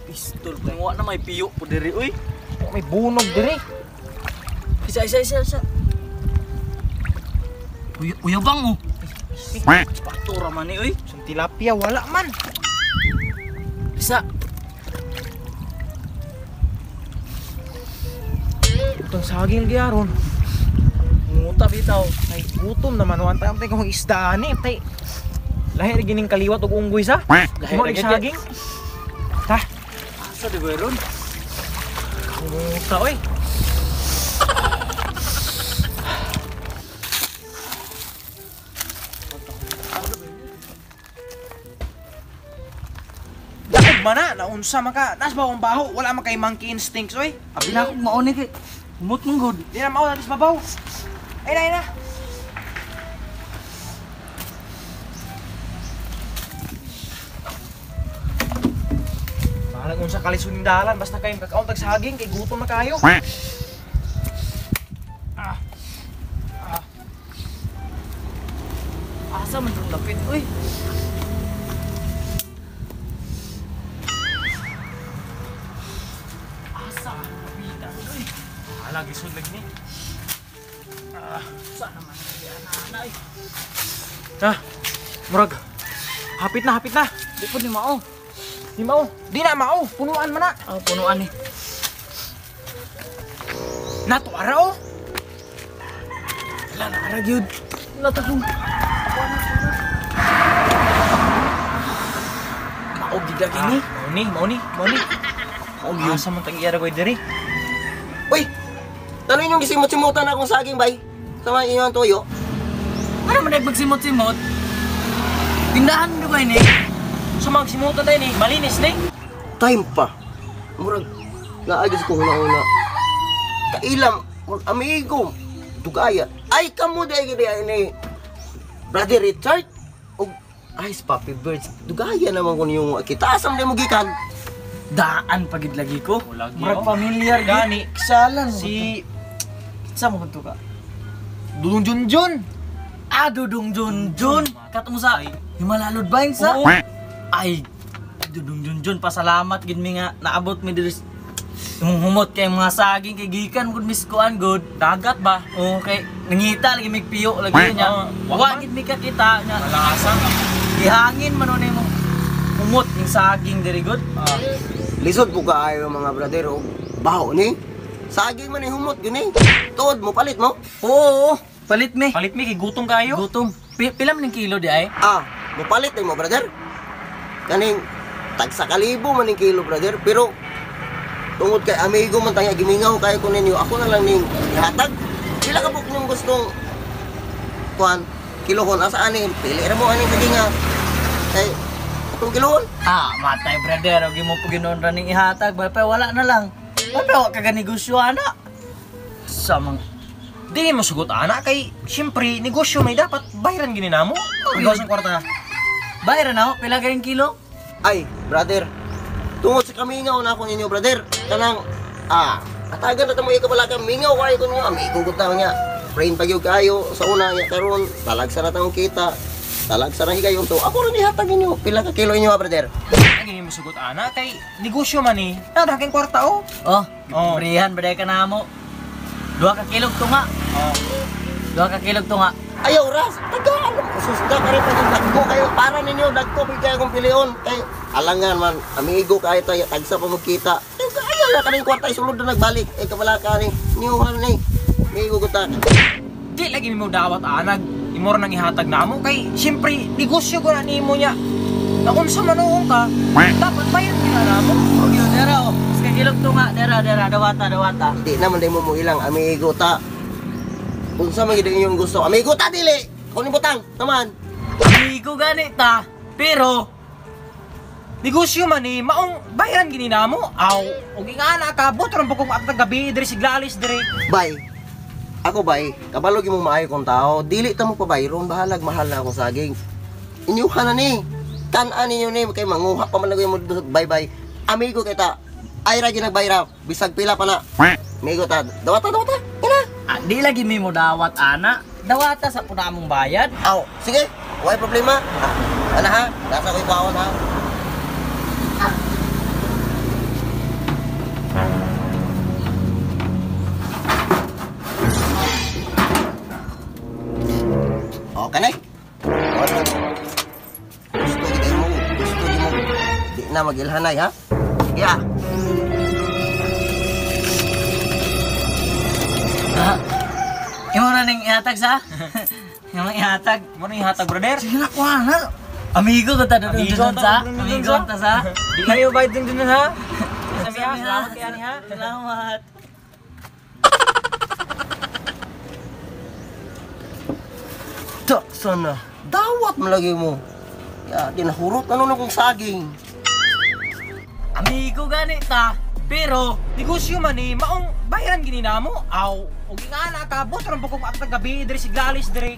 Pistol kung wa na may piyo po diri uy. May bunog diri. Isa isa isa isa. Uy, uyabang oh. Patura man ni uy. Sa tilapia wala man. Isa. Itong saging gyaron. Nguta bitaw. Ay gutom naman wan tayo tay kung isda ani tay. Lahi ra gining kaliwat og unggoy sa. Lahi Mo ra ni gid. saging. Ta, Asa di ba ron? kumuta oy. Daog man na, naunsa man ka. Nas ba akong baho? Wala man kay monkey instincts oy. Abi na akong mauni kay humot man gud. Di na mao natis babaw. Ay na, ay na. Bahalag unsa kalisod ning dalan basta kay kakaon tag saging kay gutom na kayo. Asa man tong lapit uy. Asa kapita uy. Bahalag isod lagi ni. Sa naman kay ana uy. Ah, murag. Hapit na, hapit na. Di po ni mao. Di mao. Di na mao, punuan man na. Ah, punuan ni. Nato ara oh. Wala na ara gyud. Natakong. Mao gid lagi ni. Mao ni, mao ni, mao ni. Mao gyud. Asa man tag iyara koy diri? Uy! Tanong inyong gisimot-simutan akong saging, bay. Sa mga inyong tuyo. Ano man magsimot-simot? Tindahan mo kay ni. So magsimutan tayo ni, malinis ni. Time pa. Murag, naagis ko una-una. Kailam, murag, amigo, dugaya. Ay, kamo di ay gini ay ni Brother Richard. Og, ay, si Papi Birds. Dugaya naman ko niyong kita. Asam di mo gikan? Daan pagid lagi ko. Lagi, Murag oh. familiar gyud. Gani. Kisalan Si Kinsa mo kadto ka? Dudong Junjun. Ah, Dudong Junjun. Katong sa Himalalod ba sa? Oo. Ay, Dudong Junjun, pasalamat gid mi nga naabot mi diri imong humot kay mga saging kay gikan gud mis kuan gud. Dagat ba? Oo, kay nangita lagi mig piyo lagi niya. Oo. Wa gid mi kakita niya. Malakasan. Gihangin man nun imong humot yung saging diri gud. Ah. Lisod po kaayo mga brother. Og, baho ni. Saging man ni humot, gini. Tuod mo, palit mo. Oo, palit mi. Palit mi kay gutom kayo. Gutom. Pila man ning kilo di ay? Ah, mupalit mo, brother. Kaning tag sa kalibo man ning kilo, brother. Pero tungod kay amigo man tanya gimingaw kayo ko ninyo, ako na lang ning ihatag. Pila ka buk niyong gustong kuan kilohon asa ani pili ra mo aning saginga. Kay atong kilohon. Ah, matay brother, og imo po ginoon ra ning ihatag, bye wala na lang. Bye wa ka ganegosyo ana. Sa mga Di mo sugot ana kay syempre negosyo may dapat bayaran gini namo. Ang sa kwarta. Bayra na ako, pila kayong kilo? Ay, brother. Tungod sa kamingaw na ako ninyo, brother. Kanang atagan na ta mo ikabala ka mingaw kayo ko ninyo, amigo ko ta niya. Friend pa gyud kayo sa una niya karon, talagsa na tang kita. Talagsa na higayon to. Ako ra nihatag ninyo. Pila ka kilo inyo, ha, brother? Ang gini mo sugot ana kay negosyo man ni. Nadaking kwarta oh. Oh, Oh. prihan ba ka na mo? 2 ka kilog tunga. Oh. 2 ka kilog tunga. Ayaw ras, tagaan susda ka rin pag dagko kayo para ninyo dagko pag kayo kong pilion kay alangan man amigo kayo tayo tagsa pa magkita. Ayaw na kaning kwarta isulod na nagbalik ay kabala ka ni niuhan ni amigo ko ta. Di lagi mo dawat anag imo ra nang ihatag namo kay syempre negosyo ko na nimo niya. Naunsa man noon ka, dapat bayad gina namo. Oh, yun, dera oh. Ka kilog tunga, dera dera dawata dawata. Di naman day mo mo ilang amigo ta. Unsa man gid inyong gusto? Amigo ta dili. Ako ni butang, taman. Amigo gani ta. Pero Negosyo man ni maong bayaran gini namo. Aw, og ingana ka butron po kong agtag gabi diri siglalis diri. Bay. Ako bay, kabalo gyud mo maayo kong tao. Dili ta mo pabayron, bahalag mahal na akong saging. Inyuha na ni. Tan-an ninyo ni kay manguha pa man mo bye bye. Amigo kay ta. Ay ra gyud nagbayra, bisag pila pa na. Amigo ta, dawata dawata. Ina. ah, di lagi mi mo dawat ana. Dawata sa puna among bayad. Aw, sige. Way problema. Ah, ana ha, nasa ko'y kwaon ha. Di na magilhanay ha. Sige ah. Ah, imo na ning ihatag sa? Imo ihatag. Mo nang ihatag, brother. Sige na, kuha na. Amigo ko ta dun Amigo dun ta, sa. dun, dun, Amigo sa. ta sa. Di kayo bayad dun dun ha. Sabi ha, salamat kay ani ha. Salamat. Ta, sana. Dawat mo lagi mo. Ya, dinahurot ano na kong saging. Amigo gani ta. Pero Negosyo man eh, maong bayaran gini namo. Aw, ug ingana ka, bot ron pukong at gabi diri si Galis diri.